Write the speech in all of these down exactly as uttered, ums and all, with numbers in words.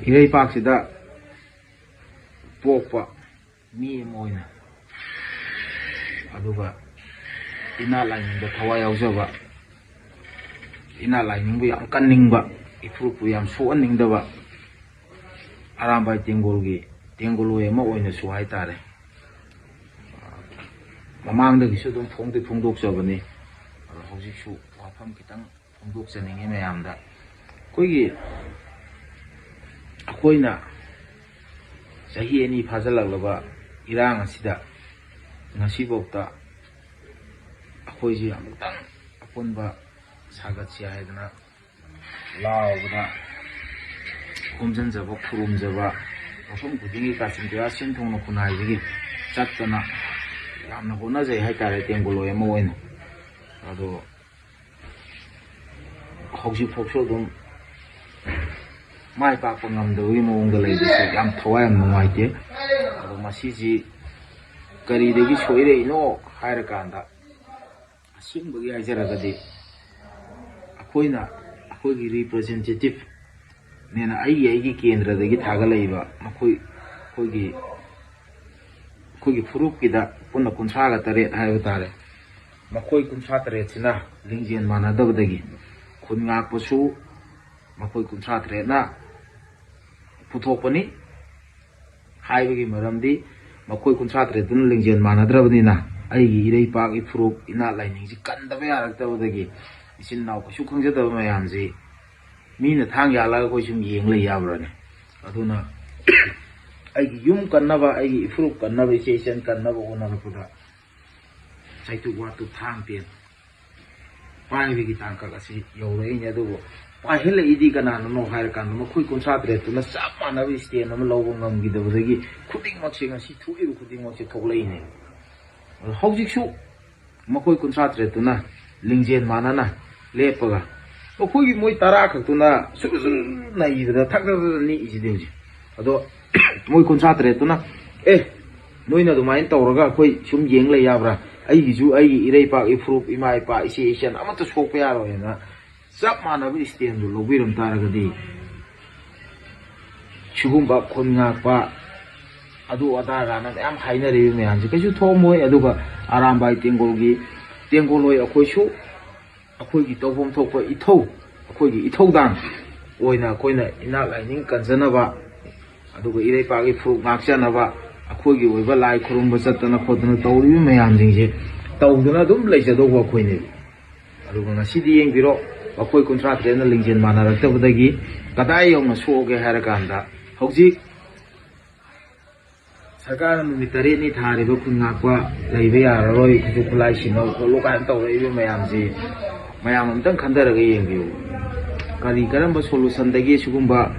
ꯏꯔꯩꯄꯥꯛꯁꯤꯗ ꯄꯣꯛꯄ ꯃꯤ ꯑꯃ ꯑꯣꯏꯅ, ꯑꯗꯨꯒ ꯏꯅꯥꯠ ꯂꯥꯏꯅꯤꯡꯗ ꯊꯋꯥꯏ ꯌꯥꯎꯖꯕ, ꯏꯅꯥꯠ ꯂꯥꯏꯅꯤꯡꯕꯨ ꯌꯥꯝ ꯀꯟꯅꯤꯡꯕ, ꯏꯐꯨꯔꯨꯞꯄꯨ ꯌꯥꯝ ꯁꯣꯛꯍꯟꯅꯤꯡꯗꯕ ꯑꯔꯥꯝꯕꯥꯏ ꯇꯦꯡꯒꯣꯜꯒꯤ ꯇꯦꯡꯒꯣꯜꯂꯣꯏ ꯑꯃ ꯑꯣꯏꯅꯁꯨ ꯍꯥꯏꯇꯥꯔꯦ, ꯃꯃꯥꯡꯗꯒꯤꯁꯨ ꯑꯗꯨꯝ ꯐꯣꯡꯗꯤ ꯐꯣꯡꯗꯣꯛꯆꯕꯅꯤ꯫ ꯑꯗꯣ ꯍꯧꯖꯤꯛꯁꯨ ꯋꯥꯐꯝ ꯈꯤꯇꯪ ꯐꯣꯡꯗꯣꯛꯆꯅꯤꯡꯉꯤ ꯃꯌꯥꯝꯗ꯫ ꯑꯩꯈꯣꯏꯒꯤ, ꯑꯩꯈꯣꯏꯅ ꯆꯍꯤ ꯑꯅꯤ ꯐꯥꯖꯤꯜꯂꯛꯂꯕ ꯏꯔꯥꯡ ꯑꯁꯤꯗ ꯉꯁꯤꯐꯥꯎꯗ ꯑꯩꯈꯣꯏꯁꯤ ꯑꯃꯨꯛꯇꯪ ꯑꯄꯨꯟꯕ ꯁꯥꯒꯠꯁꯤ ꯍꯥꯏꯗꯅ ꯂꯥꯎꯕꯗ ꯈꯣꯝꯖꯤꯟꯖꯕ, ꯈꯨꯔꯨꯝꯖꯕ, ꯃꯐꯝ ꯈꯨꯗꯤꯡꯒꯤ ꯀꯥꯆꯤꯟ ꯀꯣꯌꯥ ꯁꯤꯟ ꯊꯨꯡꯅ ꯈꯨꯟꯅꯥꯏꯗꯒꯤ ꯆꯠꯇꯅ ꯌꯥꯝꯅ ꯍꯣꯠꯅꯖꯩ ꯍꯥꯏꯇꯥꯔꯦ, ꯇꯦꯡꯒꯣꯜꯂꯣꯏ ꯑꯃ ꯑꯣꯏꯅ꯫ ꯑꯗꯣ ꯍꯧꯖꯤꯛꯐꯥꯎꯁꯨ ꯑꯗꯨꯝ ꯃꯥꯏ ꯄꯥꯛꯄ ꯉꯝꯗꯕꯒꯤ ꯃꯑꯣꯡꯗ ꯂꯩꯕꯁꯦ ꯌꯥꯝ ꯊꯋꯥꯏ ꯌꯥꯝ ꯅꯨꯡꯉꯥꯏꯇꯦ꯫ ꯑꯗꯣ ꯃꯁꯤꯁꯤ ꯀꯔꯤꯗꯒꯤ ꯁꯣꯏꯔꯛꯏꯅꯣ ꯍꯥꯏꯔꯀꯥꯟꯗ, ꯑꯁꯦꯡꯕꯒꯤ ꯍꯥꯏꯖꯔꯒꯗꯤ, ꯑꯩꯈꯣꯏꯅ, ꯑꯩꯈꯣꯏꯒꯤ ꯔꯤꯄ꯭ꯔꯖꯦꯟꯇꯦꯇꯤꯞꯅꯦꯅ ꯑꯩꯒꯤ, ꯑꯩꯒꯤ ꯀꯦꯟꯗ꯭ꯔꯗꯒꯤ ꯊꯥꯒꯠꯂꯛꯏꯕ ꯃꯈꯣꯏ, ꯑꯩꯈꯣꯏꯒꯤ, ꯑꯩꯈꯣꯏꯒꯤ ꯐꯨꯔꯨꯞꯀꯤꯗ ꯄꯨꯟꯅ ꯀꯨꯟꯊ꯭ꯔꯥꯒ ꯇꯔꯦꯠ ꯍꯥꯏꯕ ꯇꯥꯔꯦ꯫ ꯃꯈꯣꯏ ꯀꯨꯟꯊ꯭ꯔꯥ ꯇꯔꯦꯠꯁꯤꯅ ꯂꯤꯡꯖꯦꯜ ꯃꯥꯟꯅꯗꯕꯗꯒꯤ ꯈꯨꯟ ꯉꯥꯛꯄꯁꯨ ꯃꯈꯣꯏ ꯀꯨꯟꯊ꯭ꯔꯥ ꯇꯔꯦꯠꯅ ꯄꯨꯊꯣꯛꯄꯅꯤ꯫ ꯍꯥꯏꯕꯒꯤ ꯃꯔꯝꯗꯤ ꯃꯈꯣꯏ ꯀꯨꯟꯊ꯭ꯔꯥ ꯇꯔꯦꯠꯇꯨꯅ ꯂꯤꯡꯖꯦꯜ ꯃꯥꯟꯅꯗ꯭ꯔꯕꯅꯤꯅ, ꯑꯩꯒꯤ ꯏꯔꯩꯄꯥꯛ, ꯏꯐꯨꯔꯨꯞ, ꯏꯅꯥꯠ ꯂꯥꯏꯅꯤꯡꯁꯤ ꯀꯟꯗꯕ ꯌꯥꯔꯛꯇꯕꯗꯒꯤ ꯏꯆꯤꯟ ꯏꯅꯥꯎ ꯀꯩꯁꯨ ꯈꯪꯖꯗꯕ ꯃꯌꯥꯝꯁꯤ ꯃꯤꯅ ꯊꯥꯡ ꯌꯥꯜꯂꯒ ꯑꯩꯈꯣꯏ ꯁꯨꯝ ꯌꯦꯡ ꯂꯩ ꯌꯥꯕ꯭ꯔꯅꯦ? ꯑꯗꯨꯅ ꯑꯩꯒꯤ ꯌꯨꯝ ꯀꯟꯅꯕ, ꯑꯩꯒꯤ ꯏꯐꯨꯔꯨꯞ ꯀꯟꯅꯕ, ꯏꯆꯦ ꯏꯆꯟ ꯀꯟꯅꯕ ꯍꯣꯠꯅꯔꯛꯄꯗ ꯆꯩꯇꯨꯞ ꯋꯥꯇꯨꯞ ꯊꯥꯡ ꯇꯦꯟ ꯄꯥꯏꯕꯒꯤ ꯇꯥꯡꯀꯛ ꯑꯁꯤ ꯌꯧꯔꯛꯏꯅꯦ꯫ ꯑꯗꯨꯕꯨ ꯄꯥꯏꯍꯜꯂꯛꯏꯗꯤ ꯀꯅꯥꯅꯅꯣ ꯍꯥꯏꯔꯀꯥꯟꯗ, ꯃꯈꯣꯏ ꯀꯨꯟꯊ꯭ꯔꯥ ꯇꯔꯦꯠꯇꯨꯅ ꯆꯞ ꯃꯥꯟꯅꯕ ꯏꯁꯇꯦꯟ ꯑꯃ ꯂꯧꯕ ꯉꯝꯈꯤꯗꯕꯗꯒꯤ ꯈꯨꯗꯤꯡꯃꯛꯁꯦ, ꯉꯁꯤ ꯊꯣꯛꯏꯕ ꯈꯨꯗꯤꯡꯃꯛꯁꯦ ꯊꯣꯛꯂꯛꯏꯅꯦ꯫ ꯑꯗꯣ ꯍꯧꯖꯤꯛꯁꯨ ꯃꯈꯣꯏ ꯀꯨꯟꯊ꯭ꯔꯥ ꯇꯔꯦꯠꯇꯨꯅ ꯂꯤꯡꯖꯦꯜ ꯃꯥꯟꯅꯅ ꯂꯦꯞꯄꯒ, ꯃꯈꯣꯏꯒꯤ ꯃꯣꯏ ꯇꯔꯥ ꯈꯛꯇꯨꯅ ꯁꯨꯔꯨ ꯁꯨꯔꯨ ꯅꯩꯕꯗ ꯊꯛ ꯊꯛ ꯊꯛ ꯅꯤꯛꯏꯁꯤꯗꯤ ꯍꯧꯖꯤꯛ꯫ ꯑꯗꯣ ꯃꯣꯏ ꯀꯨꯟꯊ꯭ꯔꯥ ꯇꯔꯦꯠꯇꯨꯅ, "ꯑꯦ, ꯅꯣꯏꯅ ꯑꯗꯨꯃꯥꯏꯅ ꯇꯧꯔꯒ ꯑꯩꯈꯣꯏ ꯁꯨꯝ ꯌꯦꯡ ꯂꯩ ꯌꯥꯕ꯭ꯔꯥ? ꯑꯩꯒꯤꯁꯨ ꯑꯩꯒꯤ ꯏꯔꯩꯄꯥꯛ, ꯏꯐꯨꯔꯨꯞ, ꯏꯃꯥ ꯏꯄꯥ, ꯏꯆꯦ ꯏꯆꯟ ꯑꯃꯠꯇ ꯁꯣꯛꯄ ꯌꯥꯔꯣꯏꯅ" ꯆꯞ ꯃꯥꯟꯅꯕ ꯏꯁꯇꯦꯟꯗꯨ ꯂꯧꯕꯤꯔꯝ ꯇꯥꯔꯒꯗꯤ, ꯁꯤꯒꯨꯝꯕ ꯈꯨꯟ ꯉꯥꯛꯄ, ꯑꯗꯨ ꯑꯗꯥ ꯀꯥꯏꯅ ꯃꯌꯥꯝ ꯍꯥꯏꯅꯔꯤꯕ ꯃꯌꯥꯝꯁꯦ ꯀꯩꯁꯨ ꯊꯣꯛꯑꯝꯃꯣꯏ꯫ ꯑꯗꯨꯒ ꯑꯔꯥꯝꯕꯥꯏ ꯇꯦꯡꯒꯣꯜꯒꯤ, ꯇꯦꯡꯒꯣꯜ ꯍꯣꯏ ꯑꯩꯈꯣꯏꯁꯨ ꯑꯩꯈꯣꯏꯒꯤ ꯇꯧꯐꯝ ꯊꯣꯛꯄ ꯏꯊꯧ, ꯑꯩꯈꯣꯏꯒꯤ ꯏꯊꯧꯗꯥꯡ ꯑꯣꯏꯅ ꯑꯩꯈꯣꯏꯅ ꯏꯅꯥꯠ ꯂꯥꯏꯅꯤꯡ ꯀꯟꯖꯅꯕ, ꯑꯗꯨꯒ ꯏꯔꯩꯄꯥꯛꯀꯤ ꯐꯨꯔꯨꯞ ꯉꯥꯛꯆꯅꯕ ꯑꯩꯈꯣꯏꯒꯤ ꯑꯣꯏꯕ ꯂꯥꯏ ꯈꯨꯔꯨꯝꯕ ꯆꯠꯇꯅ ꯈꯣꯠꯇꯅ ꯇꯧꯔꯤꯕ ꯃꯌꯥꯝꯁꯤꯡꯁꯦ ꯇꯧꯗꯅ ꯑꯗꯨꯝ ꯂꯩꯖꯗꯧꯕ ꯑꯩꯈꯣꯏꯅꯦꯕ꯫ ꯑꯗꯨꯒ ꯉꯁꯤꯗꯤ ꯌꯦꯡꯕꯤꯔꯣ, ꯑꯩꯈꯣꯏ ꯀꯨꯟꯊ꯭ꯔꯥ ꯇꯔꯦꯠꯅ ꯂꯤꯡꯖꯦꯜ ꯃꯥꯟꯅꯔꯛꯇꯕꯗꯒꯤ ꯀꯗꯥꯏ ꯌꯧꯅ ꯁꯣꯛꯑꯒꯦ ꯍꯥꯏꯔꯀꯥꯟꯗ, ꯍꯧꯖꯤꯛ ꯁꯔꯀꯥꯔꯅ ꯅꯨꯃꯤꯠ ꯇꯔꯦꯠꯅꯤ ꯊꯥꯔꯤꯕ ꯈꯨꯟ ꯉꯥꯛꯄ ꯂꯩꯕ ꯌꯥꯔꯔꯣꯏ, ꯈꯨꯠꯁꯨ ꯈꯨꯠꯂꯥꯏ ꯁꯤꯟꯅꯧ ꯈꯣꯠꯂꯨ ꯀꯥꯏꯅ ꯇꯧꯔꯛꯏꯕ ꯃꯌꯥꯝꯁꯤ ꯃꯌꯥꯝ ꯑꯝꯇꯪ ꯈꯟꯊꯔꯒ ꯌꯦꯡꯕꯤꯌꯨ꯫ ꯀꯔꯤ ꯀꯔꯝꯕ ꯁꯣꯂꯨꯁꯟꯗꯒꯤ ꯁꯤꯒꯨꯝꯕ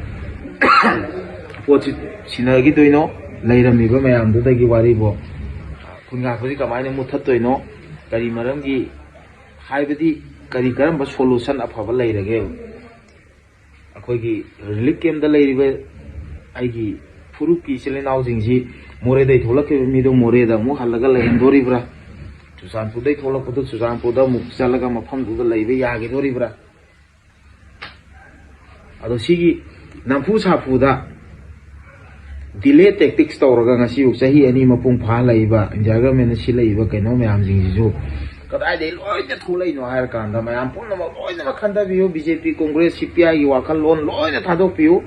ꯄꯣꯠꯁꯤ ꯁꯤꯟꯅꯈꯤꯗꯣꯏꯅꯣ? ꯂꯩꯔꯝꯃꯤꯕ ꯃꯌꯥꯝꯗꯨꯗꯒꯤ ꯋꯥꯔꯤꯕꯣ, ꯈꯨꯟ ꯉꯥꯛꯄꯁꯤ ꯀꯃꯥꯏꯅ ꯃꯨꯠꯊꯠꯇꯣꯏꯅꯣ? ꯀꯔꯤ ꯃꯔꯝꯒꯤ, ꯍꯥꯏꯕꯗꯤ ꯀꯔꯤ ꯀꯔꯝꯕ ꯁꯣꯂꯨꯁꯟ ꯑꯐꯕ ꯂꯩꯔꯒꯦ? ꯑꯩꯈꯣꯏꯒꯤ ꯔꯤꯂꯤꯐ ꯀꯦꯝꯞꯇ ꯂꯩꯔꯤꯕ ꯑꯩꯒꯤ ꯐꯨꯔꯨꯞꯀꯤ ꯏꯆꯤꯜ ꯏꯅꯥꯎꯁꯤꯡꯁꯤ ꯃꯣꯔꯦꯗꯩ ꯊꯣꯛꯂꯛꯈꯤꯕ ꯃꯤꯗꯣ ꯃꯣꯔꯦꯗ ꯑꯃꯨꯛ ꯍꯜꯂꯒ ꯂꯩꯍꯟꯗꯣꯔꯤꯕ꯭ꯔꯥ? ꯆꯨꯔꯆꯥꯟꯄꯨꯔꯗꯩ ꯊꯣꯛꯂꯛꯄꯗꯣ ꯆꯨꯔꯆꯥꯟꯄꯨꯔꯗ ꯑꯃꯨꯛ ꯆꯠꯂꯒ ꯃꯐꯝꯗꯨꯗ ꯂꯩꯕ ꯌꯥꯈꯤꯗꯣꯔꯤꯕ꯭ꯔꯥ? ꯑꯗꯣ ꯁꯤꯒꯤ ꯅꯝꯐꯨ ꯁꯥꯐꯨꯗ ꯗꯤꯂꯦ ꯇꯦꯛꯇꯤꯛꯁ ꯇꯧꯔꯒ ꯉꯁꯤꯐꯥꯎ ꯆꯍꯤ ꯑꯅꯤ ꯃꯄꯨꯡ ꯐꯥꯍꯜꯂꯛꯏꯕ ꯏꯟꯗꯤꯌꯥ ꯒꯚꯔꯟꯃꯦꯟꯠꯅ ꯁꯤꯜꯂꯛꯏꯕ ꯀꯩꯅꯣ ꯃꯌꯥꯝꯁꯤꯡꯁꯤꯁꯨ ꯀꯗꯥꯏꯗꯒꯤ ꯂꯣꯏꯅ ꯊꯣꯛꯂꯛꯏꯅꯣ ꯍꯥꯏꯔꯀꯥꯟꯗ ꯃꯌꯥꯝ ꯄꯨꯝꯅꯃꯛ ꯂꯣꯏꯅꯃꯛ ꯈꯟꯊꯕꯤꯌꯨ꯫ ꯕꯤ ꯖꯦ ꯄꯤ, ꯀꯣꯡꯒ꯭ꯔꯦꯁ, ꯁꯤ ꯄꯤ ꯑꯥꯏꯒꯤ ꯋꯥꯈꯜꯂꯣꯟ ꯂꯣꯏꯅ ꯊꯥꯗꯣꯛꯄꯤꯌꯨ꯫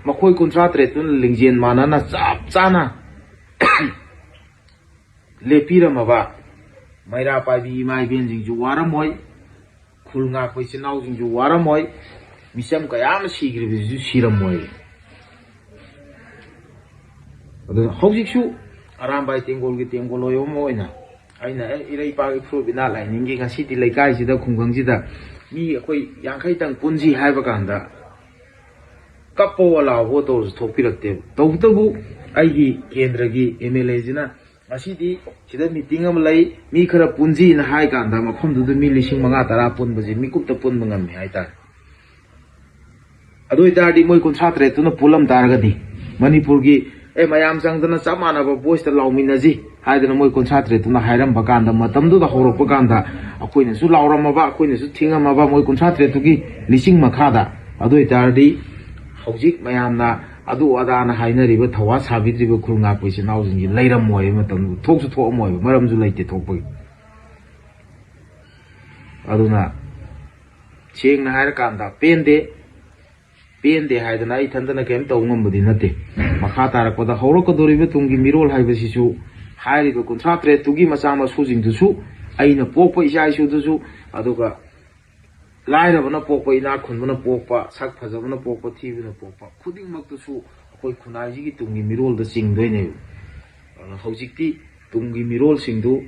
ꯃꯈꯣꯏ ꯀꯨꯟꯊ꯭ꯔꯥ ꯇꯔꯦꯠꯇꯨꯅ ꯂꯤꯡꯖꯦꯜ ꯃꯥꯟꯅꯅ ꯆꯞ ꯆꯥꯅ ꯂꯦꯞꯄꯤꯔꯝꯃꯕ ꯃꯩꯔꯥ ꯄꯥꯏꯕꯤ ꯏꯃꯥ ꯏꯕꯦꯟꯁꯤꯡꯁꯨ ꯋꯥꯔꯝꯃꯣꯏ, ꯈꯨꯜ ꯉꯥꯛꯄ ꯏꯆꯤꯟ ꯏꯅꯥꯎꯁꯤꯡꯁꯨ ꯋꯥꯔꯝꯃꯣꯏ, ꯃꯤꯆꯝ ꯀꯌꯥ ꯑꯃ ꯁꯤꯈ꯭ꯔꯤꯕꯁꯤꯁꯨ ꯁꯤꯔꯝꯃꯣꯏ꯫ ꯑꯗꯨꯅ ꯍꯧꯖꯤꯛꯁꯨ ꯑꯔꯥꯝꯕꯥꯏ ꯇꯦꯡꯒꯣꯜꯒꯤ ꯇꯦꯡꯒꯣꯜ ꯑꯣꯏꯕ ꯑꯃ ꯑꯣꯏꯅ ꯑꯩꯅ, "ꯑꯦ, ꯏꯔꯩ ꯏꯄꯥꯒꯤ ꯐꯨꯔꯨꯞ ꯏꯅꯥꯠ ꯂꯥꯏꯅꯤꯡꯒꯤ ꯉꯁꯤꯗꯤ ꯂꯩꯀꯥꯏꯁꯤꯗ, ꯈꯨꯡꯒꯪꯁꯤꯗ ꯃꯤ ꯑꯩꯈꯣꯏ ꯌꯥꯡꯈꯩꯇꯪ ꯄꯨꯟꯁꯤ" ꯍꯥꯏꯕ ꯀꯥꯟꯗ ꯀꯞꯄꯣ ꯂꯥꯎꯕꯣ ꯇꯧꯔꯁꯨ ꯊꯣꯛꯄꯤꯔꯛꯇꯦꯕ꯫ ꯇꯧꯕꯇꯕꯨ ꯑꯩꯒꯤ ꯀꯦꯟꯗ꯭ꯔꯒꯤ ꯑꯦꯝ ꯑꯦꯜ ꯑꯦꯁꯤꯅ ꯉꯁꯤꯗꯤ ꯁꯤꯗ ꯃꯤꯇꯤꯡ ꯑꯃ ꯂꯩ, ꯃꯤ ꯈꯔ ꯄꯨꯟꯁꯤꯅ ꯍꯥꯏ ꯀꯥꯟꯗ ꯃꯐꯝꯗꯨꯗ ꯃꯤ ꯂꯤꯁꯤꯡ ꯃꯉꯥ ꯇꯔꯥ ꯄꯨꯟꯕꯁꯦ ꯃꯤꯀꯨꯞꯇ ꯄꯨꯟꯕ ꯉꯝꯃꯤ ꯍꯥꯏꯇꯥꯔꯦ꯫ ꯑꯗꯨ ꯑꯣꯏꯇꯥꯔꯗꯤ ꯃꯣꯏ ꯀꯨꯟꯊ꯭ꯔꯥ ꯇꯔꯦꯠꯇꯨꯅ ꯄꯨꯜꯂꯝ ꯇꯥꯔꯒꯗꯤ ꯃꯅꯤꯄꯨꯔꯒꯤ, "ꯑꯦ, ꯃꯌꯥꯝ ꯆꯪꯗꯅ ꯆꯞ ꯃꯥꯟꯅꯕ ꯚꯣꯏꯁꯇ ꯂꯥꯎꯃꯤꯟꯅꯁꯤ" ꯍꯥꯏꯗꯅ ꯃꯣꯏ ꯀꯨꯟꯊ꯭ꯔꯥ ꯇꯔꯦꯠꯇꯨꯅ ꯍꯥꯏꯔꯝꯕ ꯀꯥꯟꯗ, ꯃꯇꯝꯗꯨꯗ ꯍꯧꯔꯛꯄ ꯀꯥꯟꯗ ꯑꯩꯈꯣꯏꯅꯁꯨ ꯂꯥꯎꯔꯝꯃꯕ, ꯑꯩꯈꯣꯏꯅꯁꯨ ꯊꯤꯡꯉꯝꯃꯕ ꯃꯣꯏ ꯀꯨꯟꯊ꯭ꯔꯥ ꯇꯔꯦꯠꯇꯨꯒꯤ ꯂꯤꯁꯤꯡ ꯃꯈꯥꯗ, ꯑꯗꯨ ꯑꯣꯏꯇꯥꯔꯗꯤ ꯍꯧꯖꯤꯛ ꯃꯌꯥꯝꯅ ꯑꯗꯨ ꯑꯗꯥꯅ ꯍꯥꯏꯅꯔꯤꯕ, ꯊꯧꯋꯥ ꯁꯥꯕꯤꯗ꯭ꯔꯤꯕ ꯈꯨꯔ ꯉꯥꯛꯄ ꯏꯆꯤꯟ ꯏꯅꯥꯎꯁꯤꯡꯁꯤ ꯂꯩꯔꯝꯃꯣꯏ, ꯃꯇꯝꯗꯨ ꯊꯣꯛꯁꯨ ꯊꯣꯛꯑꯝꯃꯣꯏꯕ, ꯃꯔꯝꯁꯨ ꯂꯩꯇꯦ ꯊꯣꯛꯄꯒꯤ꯫ ꯑꯗꯨꯅ ꯁꯦꯡꯅ ꯍꯥꯏꯔꯀꯥꯟꯗ ꯄꯦꯟꯗꯦ꯫ ꯄꯦꯟꯗꯦ ꯍꯥꯏꯗꯅ ꯑꯩ ꯏꯊꯟꯇꯅ ꯀꯔꯤꯝ ꯇꯧꯕ ꯉꯝꯕꯗꯤ ꯅꯠꯇꯦ꯫ ꯃꯈꯥ ꯇꯥꯔꯛꯄꯗ ꯍꯧꯔꯛꯀꯗꯧꯔꯤꯕ ꯇꯨꯡꯒꯤ ꯃꯤꯔꯣꯜ ꯍꯥꯏꯕꯁꯤꯁꯨ, ꯍꯥꯏꯔꯤꯕ ꯀꯨꯟꯊ꯭ꯔꯥ ꯇꯔꯦꯠꯇꯨꯒꯤ ꯃꯆꯥ ꯃꯁꯨꯁꯤꯡꯗꯨꯁꯨ, ꯑꯩꯅ ꯄꯣꯛꯄ ꯏꯆꯥ ꯏꯁꯨꯗꯨꯁꯨ, ꯑꯗꯨꯒ ꯂꯥꯏꯔꯕꯅ ꯄꯣꯛꯄ, ꯏꯅꯥꯛ ꯈꯨꯟꯕꯅ ꯄꯣꯛꯄ, ꯁꯛ ꯐꯖꯕꯅ ꯄꯣꯛꯄ, ꯊꯤꯕꯅ ꯄꯣꯛꯄ ꯈꯨꯗꯤꯡꯃꯛꯇꯨꯁꯨ ꯑꯩꯈꯣꯏ ꯈꯨꯟꯅꯥꯏꯁꯤꯒꯤ ꯇꯨꯡꯒꯤ ꯃꯤꯔꯣꯜꯗ ꯆꯤꯡꯗꯣꯏꯅꯦꯕ꯫ ꯑꯗꯨꯅ ꯍꯧꯖꯤꯛꯇꯤ ꯇꯨꯡꯒꯤ ꯃꯤꯔꯣꯜꯁꯤꯡꯗꯨ,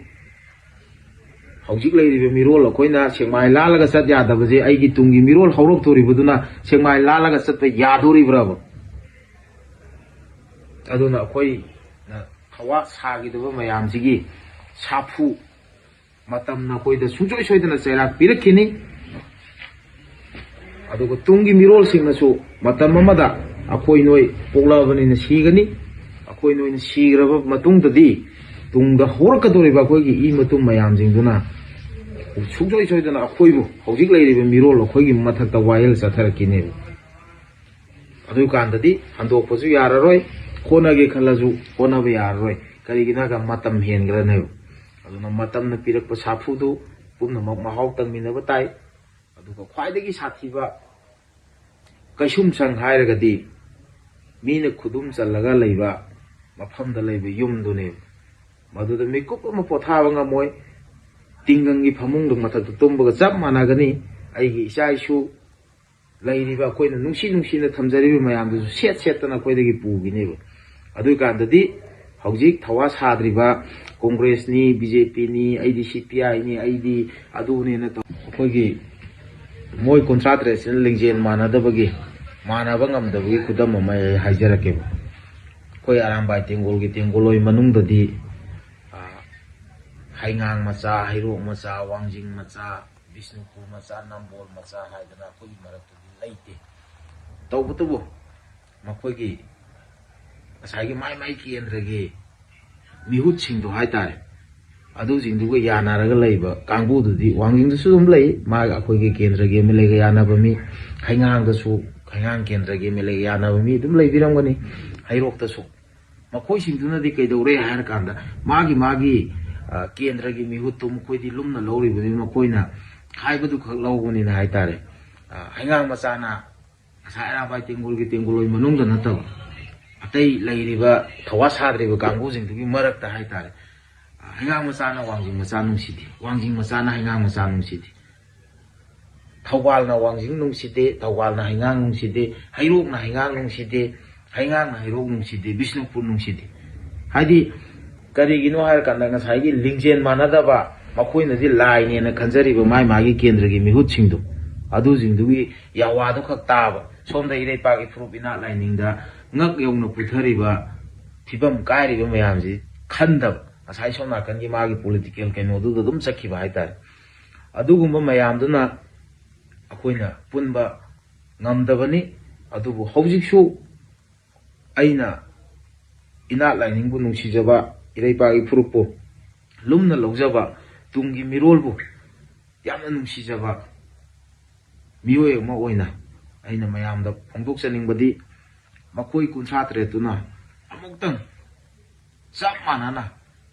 ꯍꯧꯖꯤꯛ ꯂꯩꯔꯤꯕ ꯃꯤꯔꯣꯜ ꯑꯩꯈꯣꯏꯅ ꯁꯦꯛꯃꯥꯏ ꯂꯥꯜꯂꯒ ꯆꯠ ꯌꯥꯗꯕꯁꯦ, ꯑꯩꯒꯤ ꯇꯨꯡꯒꯤ ꯃꯤꯔꯣꯜ ꯍꯧꯔꯛꯇꯣꯔꯤꯕꯗꯨꯅ ꯁꯦꯛꯃꯥꯏ ꯂꯥꯜꯂꯒ ꯆꯠꯄ ꯌꯥꯗꯣꯔꯤꯕ꯭ꯔꯕ? ꯑꯗꯨꯅ ꯑꯩꯈꯣꯏꯅ ꯊꯧꯋꯥ ꯁꯥꯈꯤꯗꯕ ꯃꯌꯥꯝꯁꯤꯒꯤ ꯁꯥꯐꯨ ꯃꯇꯝꯅ ꯑꯩꯈꯣꯏꯗ ꯁꯨꯡꯁꯣꯏ ꯁꯣꯏꯗꯅ ꯆꯩꯔꯥꯛ ꯄꯤꯔꯛꯈꯤꯅꯤ꯫ ꯑꯗꯨꯒ ꯇꯨꯡꯒꯤ ꯃꯤꯔꯣꯜꯁꯤꯡꯅꯁꯨ ꯃꯇꯝ ꯑꯃꯗ ꯑꯩꯈꯣꯏ ꯅꯣꯏ ꯄꯣꯛꯂꯛꯑꯕꯅꯤꯅ ꯁꯤꯒꯅꯤ꯫ ꯑꯩꯈꯣꯏ ꯅꯣꯏꯅ ꯁꯤꯈ꯭ꯔꯕ ꯃꯇꯨꯡꯗꯗꯤ ꯇꯨꯡꯗ ꯍꯧꯔꯛꯀꯗꯧꯔꯤꯕ ꯑꯩꯈꯣꯏꯒꯤ ꯏ ꯃꯇꯨꯝ ꯃꯌꯥꯝꯁꯤꯡꯗꯨꯅ ꯁꯨꯡꯁꯣꯏ ꯁꯣꯏꯗꯅ ꯑꯩꯈꯣꯏꯕꯨ, ꯍꯧꯖꯤꯛ ꯂꯩꯔꯤꯕ ꯃꯤꯔꯣꯜ ꯑꯩꯈꯣꯏꯒꯤ ꯃꯊꯛꯇ ꯋꯥꯌꯦꯜ ꯆꯠꯊꯔꯛꯈꯤꯅꯦꯕ꯫ ꯑꯗꯨꯀꯥꯟꯗꯗꯤ ꯍꯟꯗꯣꯛꯄꯁꯨ ꯌꯥꯔꯔꯣꯏ, ꯍꯣꯠꯅꯒꯦ ꯈꯜꯂꯁꯨ ꯍꯣꯠꯅꯕ ꯌꯥꯔꯔꯣꯏ꯫ ꯀꯔꯤꯒꯤꯅꯣ ꯍꯥꯏꯔꯒ ꯃꯇꯝ ꯍꯦꯟꯈ꯭ꯔꯅꯦꯕ꯫ ꯑꯗꯨꯅ ꯃꯇꯝꯅ ꯄꯤꯔꯛꯄ ꯁꯥꯐꯨꯗꯨ ꯄꯨꯝꯅꯃꯛ ꯃꯍꯥꯎ ꯇꯪꯃꯤꯟꯅꯕ ꯇꯥꯏ꯫ ꯑꯗꯨꯒ ꯈ꯭ꯋꯥꯏꯗꯒꯤ ꯁꯥꯊꯤꯕ ꯀꯩꯁꯨꯝꯁꯪ ꯍꯥꯏꯔꯒꯗꯤ ꯃꯤꯅ ꯈꯨꯗꯨꯝ ꯆꯜꯂꯒ ꯂꯩꯕ ꯃꯐꯝꯗ ꯂꯩꯕ ꯌꯨꯝꯗꯨꯅꯦꯕ꯫ ꯃꯗꯨꯗ ꯃꯤꯀꯨꯞ ꯑꯃ ꯄꯣꯊꯥꯕ ꯉꯝꯃꯣꯏ꯫ ꯇꯤꯡꯒꯪꯒꯤ ꯐꯃꯨꯡꯗꯨ ꯃꯊꯛꯇ ꯇꯨꯝꯕꯒ ꯆꯞ ꯃꯥꯟꯅꯒꯅꯤ꯫ ꯑꯩꯒꯤ ꯏꯆꯥ ꯏꯁꯨ ꯂꯩꯔꯤꯕ ꯑꯩꯈꯣꯏꯅ ꯅꯨꯡꯁꯤ ꯅꯨꯡꯁꯤꯅ ꯊꯝꯖꯔꯤꯕ ꯃꯌꯥꯝꯗꯨꯁꯨ ꯁꯦꯠ ꯁꯦꯠꯇꯅ ꯑꯩꯈꯣꯏꯗꯒꯤ ꯄꯨꯈꯤꯅꯦꯕ꯫ ꯑꯗꯨꯏꯀꯥꯟꯗꯗꯤ ꯍꯧꯖꯤꯛ ꯊꯧꯋꯥ ꯁꯥꯗ꯭ꯔꯤꯕ ꯀꯣꯡꯒ꯭ꯔꯦꯁꯅꯤ, ꯕꯤ ꯖꯦ ꯄꯤꯅꯤ, ꯑꯩꯗꯤ ꯁꯤ ꯄꯤ ꯑꯥꯏꯅꯤ, ꯑꯩꯗꯤ ꯑꯗꯨꯅꯦꯅ ꯇꯧ-, ꯑꯩꯈꯣꯏꯒꯤ ꯃꯣꯏ ꯀꯨꯟꯊ꯭ꯔꯥ ꯇꯔꯦꯠꯁꯤꯅ ꯂꯤꯡꯖꯦꯜ ꯃꯥꯟꯅꯗꯕꯒꯤ, ꯃꯥꯟꯅꯕ ꯉꯝꯗꯕꯒꯤ ꯈꯨꯗꯝ ꯑꯃ ꯑꯩ ꯍꯥꯏꯖꯔꯛꯀꯦꯕ꯫ ꯑꯩꯈꯣꯏ ꯑꯔꯥꯝꯕꯥꯏ ꯇꯦꯡꯒꯣꯜꯒꯤ ꯇꯦꯡꯒꯣꯜꯂꯣꯏ ꯃꯅꯨꯡꯗꯗꯤ, ꯑ, ꯍꯩꯉꯥꯡ ꯃꯆꯥ, ꯍꯩꯔꯣꯛ ꯃꯆꯥ, ꯋꯥꯡꯖꯤꯡ ꯃꯆꯥ, ꯕꯤꯁꯅꯨꯄꯨꯔ ꯃꯆꯥ, ꯅꯝꯕꯣꯜ ꯃꯆꯥ ꯍꯥꯏꯗꯅ ꯑꯩꯈꯣꯏꯒꯤ ꯃꯔꯛꯇꯗꯤ ꯂꯩꯇꯦ꯫ ꯇꯧꯕꯇꯕꯨ ꯃꯈꯣꯏꯒꯤ ꯉꯁꯥꯏꯒꯤ ꯃꯥꯏ ꯃꯥꯏ ꯀꯦꯟꯗ꯭ꯔꯒꯤ ꯃꯤꯍꯨꯠꯁꯤꯡꯗꯣ ꯍꯥꯏꯇꯥꯔꯦ, ꯑꯗꯨꯁꯤꯡꯗꯨꯒ ꯌꯥꯅꯔꯒ ꯂꯩꯕ ꯀꯥꯡꯕꯨꯗꯨꯗꯤ ꯋꯥꯡꯖꯤꯡꯗꯁꯨ ꯑꯗꯨꯝ ꯂꯩ, ꯃꯥꯒ ꯑꯩꯈꯣꯏꯒꯤ ꯀꯦꯟꯗ꯭ꯔꯒꯤ ꯑꯦꯝ ꯑꯦꯜ ꯑꯦꯒ ꯌꯥꯅꯕ ꯃꯤ, ꯍꯩꯉꯥꯡꯗꯁꯨ ꯍꯩꯉꯥꯡ ꯀꯦꯟꯗ꯭ꯔꯒꯤ ꯑꯦꯝ ꯑꯦꯜ ꯑꯦ ꯌꯥꯅꯕ ꯃꯤ ꯑꯗꯨꯝ ꯂꯩꯕꯤꯔꯝꯒꯅꯤ ꯍꯩꯔꯣꯛꯇꯁꯨ꯫ ꯃꯈꯣꯏꯁꯤꯡꯗꯨꯅꯗꯤ ꯀꯩꯗꯧꯔꯦ ꯍꯥꯏꯔ ꯀꯥꯟꯗ, ꯃꯥꯒꯤ ꯃꯥꯒꯤ, ꯑ, ꯀꯦꯟꯗ꯭ꯔꯒꯤ ꯃꯤꯍꯨꯠꯇꯨ ꯃꯈꯣꯏꯗꯤ ꯂꯨꯝꯅ ꯂꯧꯔꯤꯕꯅꯤ, ꯃꯈꯣꯏꯅ ꯍꯥꯏꯕꯗꯨ ꯈꯛ ꯂꯧꯕꯅꯤꯅ ꯍꯥꯏꯇꯥꯔꯦ꯫ ꯑ, ꯍꯩꯉꯥꯡ ꯃꯆꯥꯅ ꯉꯁꯥꯏ ꯑꯔꯥꯕꯥꯏ ꯇꯦꯡꯒꯣꯜꯒꯤ ꯇꯦꯡꯒꯣꯜꯂꯣꯏ ꯃꯅꯨꯡꯗ ꯅꯠꯇꯕ, ꯑꯇꯩ ꯂꯩꯔꯤꯕ ꯊꯧꯋꯥ ꯁꯥꯗ꯭ꯔꯤꯕ ꯀꯥꯡꯕꯨꯁꯤꯡꯗꯨꯒꯤ ꯃꯔꯛꯇ ꯍꯥꯏꯇꯥꯔꯦ, ꯑ, ꯍꯩꯉꯥꯡ ꯃꯆꯥꯅ ꯋꯥꯡꯖꯤꯡ ꯃꯆꯥ ꯅꯨꯡꯁꯤꯗꯦ, ꯋꯥꯡꯖꯤꯡ ꯃꯆꯥꯅ ꯍꯩꯉꯥꯡ ꯃꯆꯥ ꯅꯨꯡꯁꯤꯗꯦ꯫ ꯊꯧꯕꯥꯜꯅ ꯋꯥꯡꯖꯤꯡ ꯅꯨꯡꯁꯤꯗꯦ, ꯊꯧꯕꯥꯜꯅ ꯍꯩꯉꯥꯡ ꯅꯨꯡꯁꯤꯗꯦ, ꯍꯩꯔꯣꯛꯅ ꯍꯩꯉꯥꯡ ꯅꯨꯡꯁꯤꯗꯦ, ꯍꯩꯉꯥꯡꯅ ꯍꯩꯔꯣꯛ ꯅꯨꯡꯁꯤꯗꯦ, ꯕꯤꯁꯅꯨꯄꯨꯔ ꯅꯨꯡꯁꯤꯗꯦ꯫ ꯍꯥꯏꯗꯤ, ꯀꯔꯤꯒꯤꯅꯣ ꯍꯥꯏꯔꯀꯥꯟꯗ, ꯉꯁꯥꯏꯒꯤ ꯂꯤꯡꯖꯦꯜ ꯃꯥꯟꯅꯗꯕ, ꯃꯈꯣꯏꯅꯗꯤ ꯂꯥꯏꯅꯦꯅ ꯈꯟꯖꯔꯤꯕ ꯃꯥꯏ ꯃꯥꯒꯤ ꯀꯦꯟꯗ꯭ꯔꯒꯤ ꯃꯤꯍꯨꯠꯁꯤꯡꯗꯣ, ꯑꯗꯨꯁꯤꯡꯗꯨꯒꯤ ꯌꯥꯋꯥꯗꯣ ꯈꯛ ꯇꯥꯕ, ꯁꯣꯝꯗ ꯏꯔꯩꯄꯥꯛ ꯏꯐꯨꯔꯨꯞ ꯏꯅꯥꯠ ꯂꯥꯏꯅꯤꯡꯗ ꯉꯛ ꯌꯧꯅ ꯄꯨꯊꯔꯤꯕ, ꯐꯤꯕꯝ ꯀꯥꯏꯔꯤꯕ ꯃꯌꯥꯝꯁꯤ ꯈꯟꯗꯕ, ꯉꯁꯥꯏ ꯁꯣꯝ ꯅꯥꯀꯟꯒꯤ ꯃꯥꯒꯤ ꯄꯣꯂꯤꯇꯤꯀꯦꯜ ꯀꯩꯅꯣꯗꯨꯗ ꯑꯗꯨꯝ ꯆꯠꯈꯤꯕ ꯍꯥꯏꯇꯥꯔꯦ꯫ ꯑꯗꯨꯒꯨꯝꯕ ꯃꯌꯥꯝꯗꯨꯅ ꯑꯩꯈꯣꯏꯅ ꯄꯨꯟꯕ ꯉꯝꯗꯕꯅꯤ꯫ ꯑꯗꯨꯕꯨ ꯍꯧꯖꯤꯛꯁꯨ ꯑꯩꯅ ꯏꯅꯥꯠ ꯂꯥꯏꯅꯤꯡꯕꯨ ꯅꯨꯡꯁꯤꯖꯕ, ꯏꯔꯩꯄꯥꯛ ꯏꯐꯨꯔꯨꯞꯄꯨ ꯂꯨꯝꯅ ꯂꯧꯖꯕ, ꯇꯨꯡꯒꯤ ꯃꯤꯔꯣꯜꯕꯨ ꯌꯥꯝꯅ ꯅꯨꯡꯁꯤꯖꯕ ꯃꯤꯑꯣꯏ ꯑꯃ ꯑꯣꯏꯅ ꯑꯩꯅ ꯃꯌꯥꯝꯗ ꯐꯣꯡꯗꯣꯛꯆꯅꯤꯡꯕꯗꯤ, ꯃꯈꯣꯏ ꯀꯨꯟꯊ꯭ꯔꯥ ꯇꯔꯦꯠꯇꯨꯅ ꯑꯃꯨꯛꯇꯪ ꯆꯞ ꯃꯥꯟꯅꯅ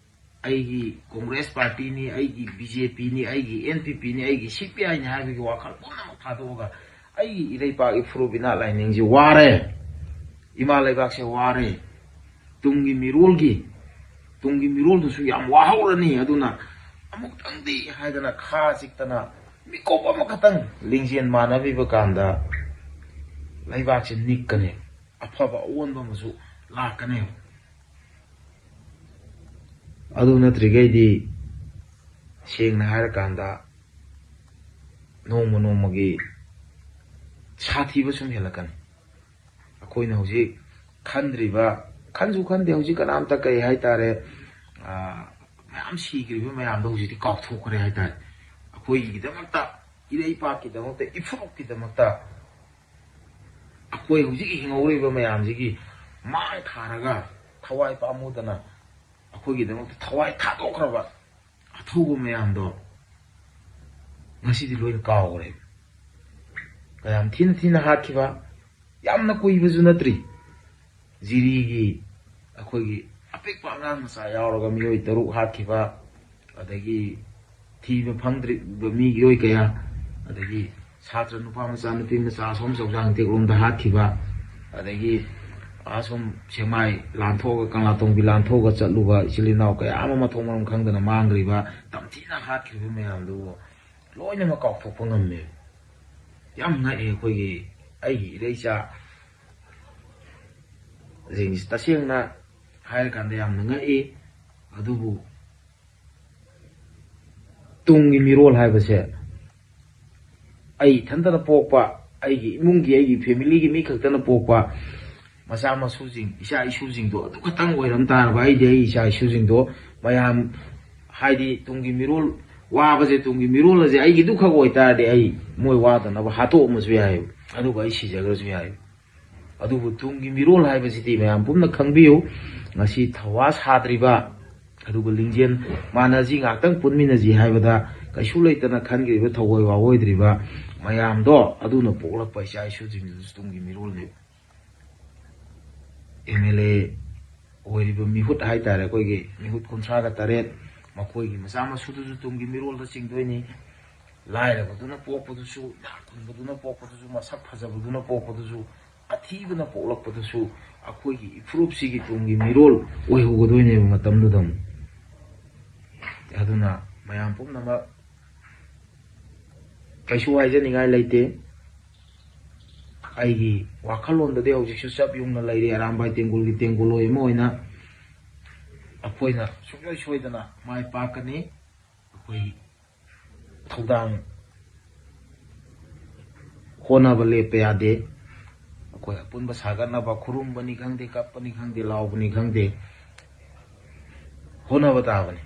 ꯑꯩꯒꯤ ꯀꯣꯡꯒ꯭ꯔꯦꯁ ꯄꯥꯔꯇꯤꯅꯤ, ꯑꯩꯒꯤ ꯕꯤ ꯖꯦ ꯄꯤꯅꯤ, ꯑꯩꯒꯤ ꯑꯦꯟ ꯄꯤ ꯄꯤꯅꯤ, ꯑꯩꯒꯤ ꯁꯤ ꯄꯤ ꯑꯥꯏꯅꯤ ꯍꯥꯏꯕꯒꯤ ꯋꯥꯈꯜ ꯄꯨꯝꯅꯃꯛ ꯊꯥꯗꯣꯛꯑꯒ, ꯑꯩꯒꯤ ꯏꯔꯩꯄꯥꯛ ꯏꯐꯨꯔꯨꯞ ꯏꯅꯥꯠ ꯂꯥꯏꯅꯤꯡꯁꯦ ꯋꯥꯔꯦ, ꯏꯃꯥ ꯂꯩꯕꯥꯛꯁꯦ ꯋꯥꯔꯦ, ꯇꯨꯡꯒꯤ ꯃꯤꯔꯣꯜꯒꯤ, ꯇꯨꯡꯒꯤ ꯃꯤꯔꯣꯜꯗꯨꯁꯨ ꯌꯥꯝ ꯋꯥꯍꯧꯔꯅꯤ꯫ ꯑꯗꯨꯅ ꯑꯃꯨꯛꯇꯪꯗꯤ ꯍꯥꯏꯗꯅ ꯈꯥ ꯆꯤꯛꯇꯅ ꯃꯤꯀꯨꯞ ꯑꯃꯈꯛꯇꯪ ꯂꯤꯡꯖꯦꯜ ꯃꯥꯟꯅꯕꯤꯕ ꯀꯥꯟꯗ ꯂꯩꯕꯥꯛꯁꯦ ꯅꯤꯛꯀꯅꯤ, ꯑꯐꯕ ꯑꯑꯣꯟꯕ ꯑꯃꯁꯨ ꯂꯥꯛꯀꯅꯤ꯫ ꯑꯗꯨ ꯅꯠꯇ꯭ꯔꯤꯈꯩꯗꯤ, ꯁꯦꯡꯅ ꯍꯥꯏꯔꯀꯥꯟꯗ, ꯅꯣꯡꯃ ꯅꯣꯡꯃꯒꯤ ꯁꯥꯊꯤꯕ ꯁꯨꯝ ꯍꯦꯜꯂꯛꯀꯅꯤ꯫ ꯑꯩꯈꯣꯏꯅ ꯍꯧꯖꯤꯛ ꯈꯟꯗ꯭ꯔꯤꯕ, ꯈꯟꯁꯨ ꯈꯟꯗꯦ ꯍꯧꯖꯤꯛ ꯀꯅꯥꯝꯇ, ꯀꯩ ꯍꯥꯏꯇꯥꯔꯦ, ꯑꯥ, ꯃꯌꯥꯝ ꯁꯤꯈ꯭ꯔꯤꯕ ꯃꯌꯥꯝꯗꯣ ꯍꯧꯖꯤꯛꯇꯤ ꯀꯥꯎꯊꯣꯛꯈ꯭ꯔꯦ ꯍꯥꯏꯇꯥꯔꯦ꯫ ꯑꯩꯈꯣꯏꯒꯤꯗꯃꯛꯇ, ꯏꯔꯩꯄꯥꯛꯀꯤꯗꯃꯛꯇ, ꯏꯐꯨꯔꯨꯞꯀꯤꯗꯃꯛꯇ, ꯑꯩꯈꯣꯏ ꯍꯧꯖꯤꯛ ꯍꯤꯡꯍꯧꯔꯤꯕ ꯃꯌꯥꯝꯁꯤꯒꯤ ꯃꯥꯡ ꯊꯥꯔꯒ, ꯊꯋꯥꯏ ꯄꯥꯝꯃꯨꯗꯅ ꯑꯩꯈꯣꯏꯒꯤꯗꯃꯛꯇ ꯊꯋꯥꯏ ꯊꯥꯗꯣꯛꯈ꯭ꯔꯕ ꯑꯊꯧꯕ ꯃꯌꯥꯝꯗꯣ ꯉꯁꯤꯗꯤ ꯂꯣꯏꯅ ꯀꯥꯎꯈ꯭ꯔꯦ꯫ ꯀꯌꯥꯝ ꯊꯤꯅ ꯊꯤꯅ ꯍꯥꯠꯈꯤꯕ, ꯌꯥꯝꯅ ꯀꯨꯏꯕꯁꯨ ꯅꯠꯇ꯭ꯔꯤ꯫ ꯖꯤꯔꯤꯒꯤ ꯑꯩꯈꯣꯏꯒꯤ ꯑꯄꯤꯛꯄ ꯑꯉꯥꯡ ꯃꯆꯥ ꯌꯥꯎꯔꯒ ꯃꯤꯑꯣꯏ ꯇꯔꯨꯛ ꯍꯥꯠꯈꯤꯕ, ꯑꯗꯒꯤ ꯊꯤꯕ ꯐꯪꯗ꯭ꯔꯤꯕ ꯃꯤꯑꯣꯏ ꯀꯌꯥ, ꯑꯗꯒꯤ ꯁꯥꯇ꯭ꯔ ꯅꯨꯄꯥ ꯃꯆꯥ ꯅꯨꯄꯤ ꯃꯆꯥ ꯑꯁꯣꯝ ꯆꯧꯖꯥꯡ ꯇꯦꯛꯂꯣꯝꯗ ꯍꯥꯠꯈꯤꯕ, ꯑꯗꯒꯤ ꯑꯁꯣꯝ ꯁꯦꯛꯃꯥꯏ ꯂꯥꯟꯊꯣꯛꯑꯒ, ꯀꯪꯂꯥꯇꯣꯡꯕꯤ ꯂꯥꯟꯊꯣꯛꯑꯒ ꯆꯠꯂꯨꯕ ꯏꯆꯤꯜ ꯏꯅꯥꯎ ꯀꯌꯥ ꯑꯃ ꯃꯊꯣꯡ ꯃꯔꯝ ꯈꯪꯗꯅ ꯃꯥꯡꯈ꯭ꯔꯤꯕ, ꯇꯝꯊꯤꯅ ꯍꯥꯠꯈ꯭ꯔꯤꯕ ꯃꯌꯥꯝꯗꯨꯕꯨ ꯂꯣꯏꯅꯃꯛ ꯀꯥꯎꯊꯣꯛꯄ ꯉꯝꯃꯦꯕ꯫ ꯌꯥꯝ ꯉꯛꯑꯦ ꯑꯩꯈꯣꯏꯒꯤ, ꯑꯩꯒꯤ ꯏꯔꯩꯆꯥ ꯁꯤꯡꯁꯤ ꯇꯁꯦꯡꯅ ꯍꯥꯏꯔꯀꯥꯟꯗ ꯌꯥꯝꯅ ꯉꯛꯏ꯫ ꯑꯗꯨꯕꯨ ꯇꯨꯡꯒꯤ ꯃꯤꯔꯣꯜ ꯍꯥꯏꯕꯁꯦ ꯑꯩ ꯏꯊꯟꯇꯅ ꯄꯣꯛꯄ, ꯑꯩꯒꯤ ꯏꯃꯨꯡꯒꯤ, ꯑꯩꯒꯤ ꯐꯦꯃꯤꯂꯤꯒꯤ ꯃꯤ ꯈꯛꯇꯅ ꯄꯣꯛꯄ ꯃꯆꯥ ꯃꯁꯨꯁꯤꯡ, ꯏꯆꯥ ꯏꯁꯨꯁꯤꯡꯗꯣ ꯑꯗꯨ ꯈꯛꯇꯪ ꯑꯣꯏꯔꯝ ꯇꯥꯔꯕ, ꯑꯩꯗꯤ ꯑꯩ ꯏꯆꯥ ꯏꯁꯨꯁꯤꯡꯗꯣ ꯃꯌꯥꯝ, ꯍꯥꯏꯗꯤ ꯇꯨꯡꯒꯤ ꯃꯤꯔꯣꯜ, ꯋꯥꯕꯁꯦ ꯇꯨꯡꯒꯤ ꯃꯤꯔꯣꯜ ꯑꯁꯦ ꯑꯩꯒꯤꯗꯨ ꯈꯛ ꯑꯣꯏꯇꯥꯔꯗꯤ ꯑꯩ ꯃꯣꯏ ꯋꯥꯗꯅꯕ ꯍꯥꯠꯇꯣꯛꯑꯝꯃꯁꯨ ꯌꯥꯏꯑꯕ, ꯑꯗꯨꯒ ꯑꯩ ꯁꯤꯖꯈ꯭ꯔꯁꯨ ꯌꯥꯏꯑꯕ꯫ ꯑꯗꯨꯕꯨ ꯇꯨꯡꯒꯤ ꯃꯤꯔꯣꯜ ꯍꯥꯏꯕꯁꯤꯗꯤ ꯃꯌꯥꯝ ꯄꯨꯝꯅ ꯈꯪꯕꯤꯌꯨ꯫ ꯉꯁꯤ ꯊꯧꯋꯥ ꯁꯥꯗ꯭ꯔꯤꯕ, ꯑꯗꯨꯒ ꯂꯤꯡꯖꯦꯜ ꯃꯥꯟꯅꯁꯤ, ꯉꯥꯛꯇꯪ ꯄꯨꯟꯃꯤꯟꯅꯁꯤ ꯍꯥꯏꯕꯗ ꯀꯩꯁꯨ ꯂꯩꯇꯅ ꯈꯟꯈ꯭ꯔꯤꯕ, ꯊꯑꯣꯏ ꯋꯥꯑꯣꯏꯗ꯭ꯔꯤꯕ ꯃꯌꯥꯝꯗꯣ, ꯑꯗꯨꯅ ꯄꯣꯛꯂꯛꯄ ꯏꯆꯥ ꯏꯁꯨꯁꯤꯡꯗꯨꯁꯨ ꯇꯨꯡꯒꯤ ꯃꯤꯔꯣꯜꯅꯤ꯫ ꯑꯦꯝ ꯑꯦꯜ ꯑꯦ ꯑꯣꯏꯔꯤꯕ ꯃꯤꯍꯨꯠ ꯍꯥꯏꯇꯥꯔꯦ, ꯑꯩꯈꯣꯏꯒꯤ ꯃꯤꯍꯨꯠ ꯀꯨꯟꯊ꯭ꯔꯥꯒ ꯇꯔꯦꯠ, ꯃꯈꯣꯏꯒꯤ ꯃꯆꯥ ꯃꯁꯨꯗꯨꯁꯨ ꯇꯨꯡꯒꯤ ꯃꯤꯔꯣꯜꯗ ꯆꯤꯡꯗꯣꯏꯅꯤ꯫ ꯂꯥꯏꯔꯕꯗꯨꯅ ꯄꯣꯛꯄꯗꯨꯁꯨ, ꯏꯅꯥꯛ ꯈꯨꯟꯕꯗꯨꯅ ꯄꯣꯛꯄꯗꯨꯁꯨ, ꯃꯁꯛ ꯐꯖꯕꯗꯨꯅ ꯄꯣꯛꯄꯗꯨꯁꯨ, ꯑꯊꯤꯕꯅ ꯄꯣꯛꯂꯛꯄꯗꯨꯁꯨ ꯑꯩꯈꯣꯏꯒꯤ ꯏꯐꯨꯔꯨꯞꯁꯤꯒꯤ ꯇꯨꯡꯒꯤ ꯃꯤꯔꯣꯜ ꯑꯣꯏꯍꯧꯒꯗꯣꯏꯅꯦꯕ ꯃꯇꯝꯗꯨꯗ ꯑꯃꯨꯛ꯫ ꯑꯗꯨꯅ ꯃꯌꯥꯝ ꯄꯨꯝꯅꯃꯛ ꯀꯩꯁꯨ ꯍꯥꯏꯖꯅꯤꯡꯉꯥꯏ ꯂꯩꯇꯦ꯫ ꯑꯩꯒꯤ ꯋꯥꯈꯜꯂꯣꯟꯗꯗꯤ ꯍꯧꯖꯤꯛꯁꯨ ꯆꯞ ꯌꯨꯡꯅ ꯂꯩꯔꯤ, ꯑꯔꯥꯝꯕꯥꯏ ꯇꯦꯡꯒꯨꯜꯒꯤ ꯇꯦꯡꯒꯨꯜꯂꯣꯏ ꯑꯃ ꯑꯣꯏꯅ ꯑꯩꯈꯣꯏꯅ ꯁꯨꯡꯁꯣꯏ ꯁꯣꯏꯗꯅ ꯃꯥꯏ ꯄꯥꯛꯀꯅꯤ꯫ ꯑꯩꯈꯣꯏ ꯊꯧꯗꯥꯡ ꯍꯣꯠꯅꯕ ꯂꯦꯞꯄ ꯌꯥꯗꯦ꯫ ꯑꯩꯈꯣꯏ ꯑꯄꯨꯟꯕ ꯁꯥꯒꯠꯅꯕ ꯈꯨꯔꯨꯝꯕꯅꯤ ꯈꯪꯗꯦ, ꯀꯞꯄꯅꯤ ꯈꯪꯗꯦ, ꯂꯥꯎꯕꯅꯤ ꯈꯪꯗꯦ, ꯍꯣꯠꯅꯕ ꯇꯥꯕꯅꯤ꯫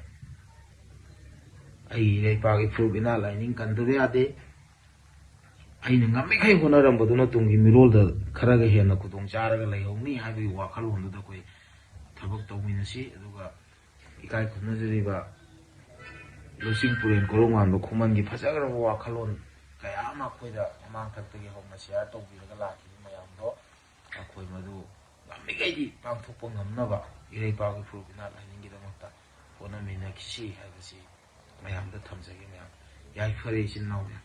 ꯑꯩꯒꯤ ꯂꯩꯄꯥꯛ ꯏꯐꯨꯔꯨꯞ ꯏꯅꯥ ꯂꯥꯏꯅꯤꯡ ꯀꯟꯗꯕ ꯌꯥꯗꯦ꯫ ꯑꯩꯅ ꯉꯝꯃꯤꯈꯩ ꯍꯣꯠꯅꯔꯝꯕꯗꯨꯅ ꯇꯨꯡꯒꯤ ꯃꯤꯔꯣꯜꯗ ꯈꯔꯒ ꯍꯦꯟꯅ ꯈꯨꯗꯣꯡ ꯆꯥꯔꯒ ꯂꯩꯍꯧꯅꯤ ꯍꯥꯏꯕꯒꯤ ꯋꯥꯈꯜꯂꯣꯟꯗꯨꯗ ꯑꯩꯈꯣꯏ ꯊꯕꯛ ꯇꯧꯃꯤꯟꯅꯁꯤ꯫ ꯑꯗꯨꯒ ꯏꯀꯥꯏ ꯈꯨꯝꯅꯖꯔꯤꯕ ꯂꯧꯁꯤꯡ ꯄꯨꯔꯦꯟ ꯀꯣꯔꯧꯉꯥꯟꯕ ꯈꯨꯃꯟꯒꯤ ꯐꯖꯈ꯭ꯔꯕ ꯋꯥꯈꯜꯂꯣꯟ ꯀꯌꯥ ꯑꯃ ꯑꯩꯈꯣꯏꯗ ꯃꯃꯥꯡ ꯊꯛꯇꯒꯤ ꯍꯧꯅ ꯁꯤꯌꯥꯔ ꯇꯧꯕꯤꯔꯒ ꯂꯥꯛꯈꯤꯕ ꯃꯌꯥꯝꯗꯣ ꯑꯩꯈꯣꯏ ꯃꯗꯨ ꯉꯝꯃꯤꯈꯩꯗꯤ ꯄꯥꯡꯊꯣꯛꯄ ꯉꯝꯅꯕ ꯏꯔꯩ ꯏꯄꯥꯛꯀꯤ ꯐꯨꯔꯨꯞ ꯏꯅꯥꯠ ꯂꯥꯏꯅꯤꯡꯒꯤꯗꯃꯛꯇ ꯍꯣꯠꯅꯃꯤꯟꯅꯈꯤꯁꯤ ꯍꯥꯏꯕꯁꯤ ꯃꯌꯥꯝꯗ ꯊꯝꯖꯒꯦ꯫ ꯃꯌꯥꯝ ꯌꯥꯏꯐꯔꯦ ꯏꯆꯤꯟ ꯏꯅꯥꯎ ꯃꯌꯥꯝ꯫